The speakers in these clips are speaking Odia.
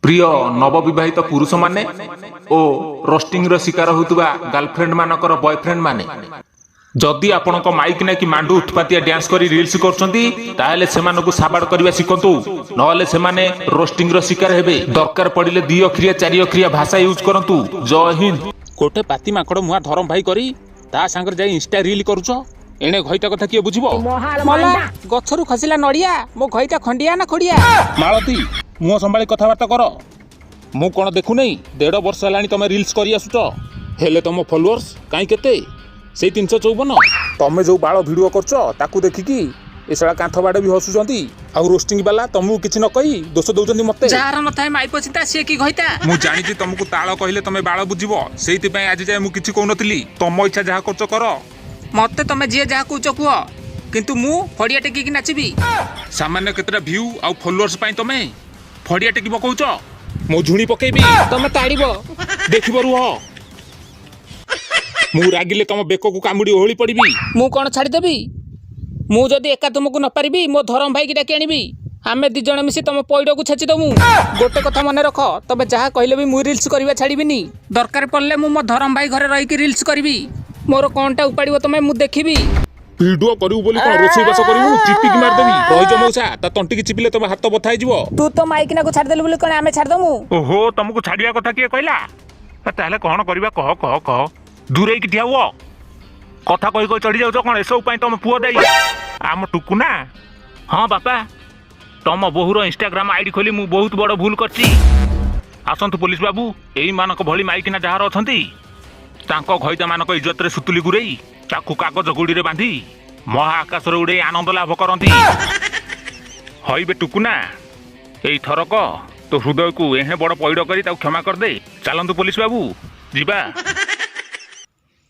ପ୍ରିୟ ନବବିବାହିତ ପୁରୁଷମାନେ ଓ ରୋଷ୍ଟିଂର ଶିକାର ହେଉଥିବା ଗାର୍ଲଫ୍ରେଣ୍ଡମାନଙ୍କର ବୟଫ୍ରେଣ୍ଡମାନେ, ଯଦି ଆପଣଙ୍କ ମାଇକିନା କି ମାଣ୍ଡୁ ଉତ୍ପାତିଆ ଡ୍ୟାନ୍ସ କରି ରିଲ୍ସ କରୁଛନ୍ତି, ତାହେଲେ ସେମାନଙ୍କୁ ସାବାଡ଼ କରିବା ଶିଖନ୍ତୁ, ନହେଲେ ସେମାନେ ରୋଷ୍ଟିଂର ଶିକାର ହେବେ। ଦରକାର ପଡ଼ିଲେ 2 ଅକ୍ଷରିଆ 4 ଅକ୍ଷରିଆ ଭାଷା ୟୁଜ୍ କରନ୍ତୁ। ଜୟ ହିନ୍ଦ। ଗୋଟେ ପାତି ମାଙ୍କଡ଼ ମୁହାଁ ଧରମ ଭାଇ କରି ତା ସାଙ୍ଗରେ ଯାଇ ଇନଷ୍ଟା ରିଲ୍ କରୁଛ, ଏଣେ ଘଇତା କଥା କିଏ ବୁଝିବ? ମଲା ଗଛରୁ ଖସିଲା ନଡ଼ିଆ, ମୋ ଘଇତା ଖଣ୍ଡିଆ ନା ଖୋଡ଼ିଆ? ମାଳତୀ, ମୁହଁ ସମ୍ଭାଳି କଥାବାର୍ତ୍ତା କର। ମୁଁ କ'ଣ ଦେଖୁନେଇ? 1.5 ବର୍ଷ ହେଲାଣି ତମେ ରିଲ୍ସ କରି ଆସୁଛ, ହେଲେ ତମ ଫଲୋଅର୍ସ କାହିଁ କେତେ? ସେଇ 354। ତମେ ଯୋଉ ବାଳ ଭିଡ଼ିଓ କରୁଛ ତାକୁ ଦେଖିକି ଏ ଶଳା କାନ୍ଥ ବାଡ଼ ବି ହସୁଛନ୍ତି, ଆଉ ରୋଷ୍ଟିଂ ବାଲା ତମକୁ କିଛି ନ କହି ଦୋଷ ଦଉଛନ୍ତି ମତେ। ଯାହାର ନଥାଏ ମାଇପ ଚିନ୍ତା, ସିଏ କି ଘଇତା? ମୁଁ ଜାଣିଛି ତମକୁ ତାଳ କହିଲେ ତମେ ବାଳ ବୁଝିବ, ସେଇଥିପାଇଁ ଆଜି ଯାଏ ମୁଁ କିଛି କହୁନଥିଲି। ତମ ଇଚ୍ଛା ଯାହା କରୁଛ କର। ମତେ ତମେ ଯିଏ ଯାହା କହୁଛ କୁହ, କିନ୍ତୁ ମୁଁ ଫଡ଼ିଆ ଟେକିକି ନାଚିବି। ସାମାନ୍ୟ କେତେଟା ଭ୍ୟୁ ଆଉ ଫଲୋଅର୍ସ ପାଇଁ ତମେ ଫଡ଼ିଆ ଟେକି ପକଉଛ? ମୁଁ ଝୁଣି ପକେଇବି। ତମେ ତାଡ଼ିବ। ଦେଖିବ ରୁହ, ମୁଁ ରାଗିଲେ ତମ ବେକକୁ କାମୁଡ଼ି ଓହଳି ପଡ଼ିବି। ମୁଁ କ'ଣ ଛାଡ଼ିଦେବି? ମୁଁ ଯଦି ଏକା ତୁମକୁ ନ ପାରିବି, ମୋ ଧରମ ଭାଇକି ଡାକି ଆଣିବି। ଆମେ 2 ଜଣ ମିଶି ତମ ପଇଡ଼କୁ ଛେଚି ଦମୁ। ଗୋଟେ କଥା ମନେ ରଖ, ତମେ ଯାହା କହିଲେ ବି ମୁଁ ରିଲ୍ସ କରିବା ଛାଡ଼ିବିନି। ଦରକାର ପଡ଼ିଲେ ମୁଁ ମୋ ଧରମ ଭାଇ ଘରେ ରହିକି ରିଲ୍ସ କରିବି। ମୋର କ'ଣଟା ଉପାଡ଼ିବ ତମେ, ମୁଁ ଦେଖିବି। ଭିଡିଓ କରିବୁ ବୋଲି କ'ଣ ରୋଷେଇବାସ କରିବୁ? ଚିପିକି ମାରିଦେବି। ରହିଛ ମଉସା, ତା ତଣ୍ଟିକି ଚିପିଲେ ତମ ହାତ ବଥା ହେଇଯିବ। ତୁ ତ ମାଇକିନାକୁ ଛାଡ଼ିଦେଲୁ ବୋଲି କ'ଣ ଆମେ ଛାଡ଼ିଦମୁ? ଓହୋ, ତମକୁ ଛାଡ଼ିବା କଥା କିଏ କହିଲା? ତାହେଲେ କ'ଣ କରିବା କହ କହ କହ। ଦୂରେଇକି ଠିଆ ହୁଅ। କଥା କହି କହି ଚଢ଼ି ଯାଉଛ କ'ଣ? ଏସବୁ ପାଇଁ ତମ ପୁଅ ଦେଇ ଆମ ଟୁକୁନା। ହଁ ବାପା, ତମ ବୋହୂର ଇନଷ୍ଟାଗ୍ରାମ ଆଇଡି ଖୋଲି ମୁଁ ବହୁତ ବଡ଼ ଭୁଲ କରିଛି। ଆସନ୍ତୁ ପୋଲିସ ବାବୁ, ଏଇମାନଙ୍କ ଭଳି ମାଇକିନା ଯାହାର ଅଛନ୍ତି ତାଙ୍କ ଘଇତାମାନଙ୍କ ଇଜ୍ଜତରେ ସୁତୁଲି ଗୁରେଇ ତାକୁ କାଗଜ ଗୁଡ଼ିରେ ବାନ୍ଧି ମହା ଆକାଶରେ ଉଡ଼େଇ ଆନନ୍ଦ ଲାଭ କରନ୍ତି। ହଇବେ ଟୁକୁନା, ଏଇ ଥରକ ତୋ ହୃଦୟକୁ ଏହେଁ ବଡ଼ ପଇଡ଼ କରି ତାକୁ କ୍ଷମା କରିଦେ। ଚାଲନ୍ତୁ ପୋଲିସ ବାବୁ, ଯିବା।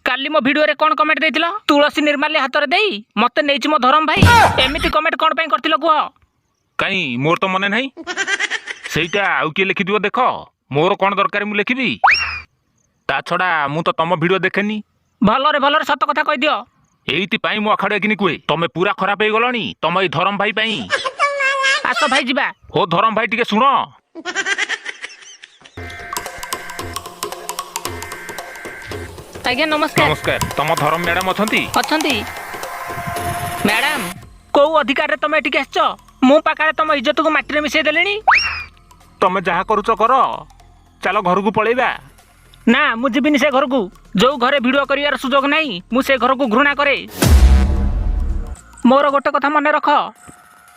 କାଲି ମୋ ଭିଡ଼ିଓରେ କ'ଣ କମେଣ୍ଟ ଦେଇଥିଲ? ତୁଳସୀ ନିର୍ମାଲ୍ୟ ହାତରେ ଦେଇ ମତେ ନେଇଛି ମୋ ଧରମ ଭାଇ, ଏମିତି କମେଣ୍ଟ କ'ଣ ପାଇଁ କରିଥିଲ କୁହ? କାଇଁ ମୋର ତ ମନେ ନାହିଁ। ସେଇଟା ଆଉ କିଏ ଲେଖିଥିବ ଦେଖ। ମୋର କ'ଣ ଦରକାର ମୁଁ ଲେଖିବି? ତା ଛଡ଼ା ମୁଁ ତ ତମ ଭିଡ଼ିଓ ଦେଖେନି। ଭଲରେ ଭଲରେ ସତ କଥା କହିଦିଅ। ଏଇଥିପାଇଁ ମୁଁ ଆଖାଡ଼ୁ କିନି କୁହେ, ତମେ ପୁରା ଖରାପ ହେଇଗଲଣି ତମ ଏଇ ଧରମ ଭାଇ ପାଇଁ। ଆସ ଭାଇ ଯିବା। ହୋ ଧରମ ଭାଇ ଟିକେ ଶୁଣ। ଆଜ୍ଞା ନମସ୍କାର। ନମସ୍କାର। ତମ ଧରମ ମ୍ୟାଡାମ ଅଛନ୍ତି? ଅଛନ୍ତି ମ୍ୟାଡାମ। କୋଉ ଅଧିକାରରେ ତମେ ଏଠିକି ଆସିଛ? ମୁଁ ପାଖରେ ତମ ଇଜ୍ଜତକୁ ମାଟିରେ ମିଶେଇ ଦେଲିଣି। ତମେ ଯାହା କରୁଛ କର, ଚାଲ ଘରକୁ ପଳେଇବା। ନା, ମୁଁ ଯିବିନି ସେ ଘରକୁ। ଯୋଉ ଘରେ ଭିଡ଼ିଓ କରିବାର ସୁଯୋଗ ନାହିଁ, ମୁଁ ସେ ଘରକୁ ଘୃଣା କରେ। ମୋର ଗୋଟେ କଥା ମନେ ରଖ,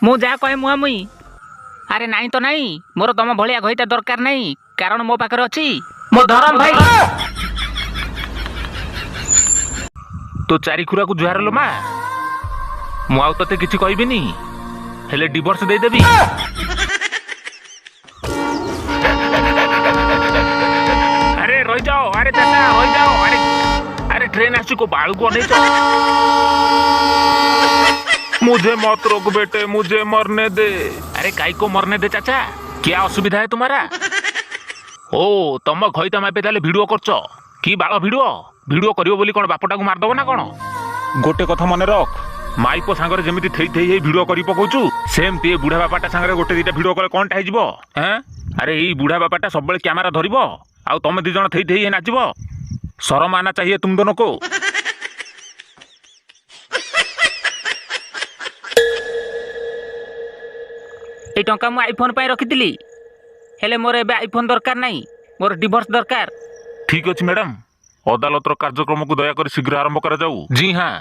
ମୁଁ ଯାହା କହେ ମୁହାଁମୁହିଁ। ଆରେ ନାଇଁ ତ ନାଇଁ, ମୋର ତମ ଭଳିଆ ଘଇତା ଦରକାର ନାହିଁ, କାରଣ ମୋ ପାଖରେ ଅଛି ମୋ ଧରମ ଭାଇ। ତୋ ଚାରିଖୁରାକୁ ଜୁହାର ଲୋ ମା, ମୁଁ ଆଉ ତତେ କିଛି କହିବିନି, ହେଲେ ଡିଭୋର୍ସ ଦେଇଦେବି। ଆରେ ରହିଯାଅ, ଆରେ ଚାଚା ରହିଯାଅ, ଆରେ ଆରେ ଟ୍ରେନ ଆସୁଛି, କୋ ବାଳୁକୁ ଅନେଇଛ? मुझे मत रोक बेटे, मुझे मरने दे। अरे काई को मरने दे चाचा, क्या असुविधा है तुम्हारा? ओ तम घईता मापे ताले भिडियो करଛ? କି ବାଳ ଭିଡ଼ିଓ? ଭିଡ଼ିଓ କରିବ ବୋଲି କ'ଣ ବାପଟାକୁ ମାରିଦବ ନା କ'ଣ? ଗୋଟେ କଥା ମନେ ରଖ, ମାଇପ ସାଙ୍ଗରେ ଯେମିତି ଥେଇ ଥେଇ ହେଇ ଭିଡ଼ିଓ କରି ପକଉଛୁ, ସେମିତି ଏ ବୁଢ଼ା ବାପାଟା ସାଙ୍ଗରେ ଗୋଟେ 2ଟା ଭିଡ଼ିଓ କଲେ କ'ଣଟା ହେଇଯିବ? ହେଁ, ଆରେ ଏଇ ବୁଢ଼ା ବାପାଟା ସବୁବେଳେ କ୍ୟାମେରା ଧରିବ, ଆଉ ତମେ 2 ଜଣ ଥେଇ ଥେଇ ହେଇ ନାଚିବ। ସରମ ଆନା ଚାହିଏ ତୁମ ଦୋନକୁ। ଏଇ ଟଙ୍କା ମୁଁ ଆଇଫୋନ୍ ପାଇଁ ରଖିଥିଲି, ହେଲେ ମୋର ଏବେ ଆଇଫୋନ୍ ଦରକାର ନାହିଁ, ମୋର ଡିଭୋର୍ସ ଦରକାର। ଠିକ୍ ଅଛି ମ୍ୟାଡ଼ାମ, ଅଦାଲତର କାର୍ଯ୍ୟକ୍ରମକୁ ଦୟାକରି ଶୀଘ୍ର ଆରମ୍ଭ କରାଯାଉ। ଜି ହଁ।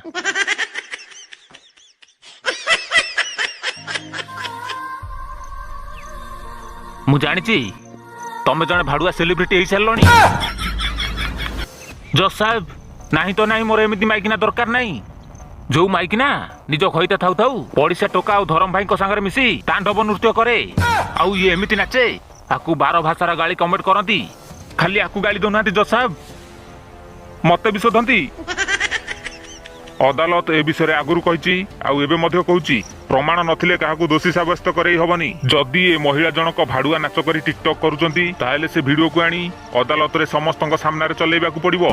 ମୁଁ ଜାଣିଛି ତମେ ଜଣେ ଭାଡୁଆ ସେଲିବ୍ରିଟି ହେଇସାରିଲଣି। ଜଜ୍ ସାହେବ, ନାହିଁ ତ ନାହିଁ, ମୋର ଏମିତି ମାଇକିନା ଦରକାର ନାହିଁ। ଯୋଉ ମାଇକିନା ନିଜ ଘଇତା ଥାଉ ଥାଉ ପଡ଼ିଶା ଟୋକା ଆଉ ଧରମ ଭାଇଙ୍କ ସାଙ୍ଗରେ ମିଶି ତାଣ୍ଡବ ନୃତ୍ୟ କରେ, ଆଉ ଇଏ ଏମିତି ନାଚେ, ଆକୁ 12 ଭାଷାର ଗାଳି କମେଣ୍ଟ କରନ୍ତି। ଖାଲି ଆକୁ ଗାଳି ଦଉନାହାନ୍ତି ଜଜ୍ ସାହେବ, ମତେ ବି ଶୋଧନ୍ତି। ଅଦାଲତ ଏ ବିଷୟରେ ଆଗରୁ କହିଛି, ଆଉ ଏବେ ମଧ୍ୟ କହୁଛି, ପ୍ରମାଣ ନଥିଲେ କାହାକୁ ଦୋଷୀ ସାବ୍ୟସ୍ତ କରେଇ ହବନି। ଯଦି ଏ ମହିଳା ଜଣକ ଭାଡୁଆ ନାଚ କରି ଟିକଟକ୍ କରୁଛନ୍ତି, ତାହେଲେ ସେ ଭିଡିଓକୁ ଆଣି ଅଦାଲତରେ ସମସ୍ତଙ୍କ ସାମ୍ନାରେ ଚଲେଇବାକୁ ପଡ଼ିବ।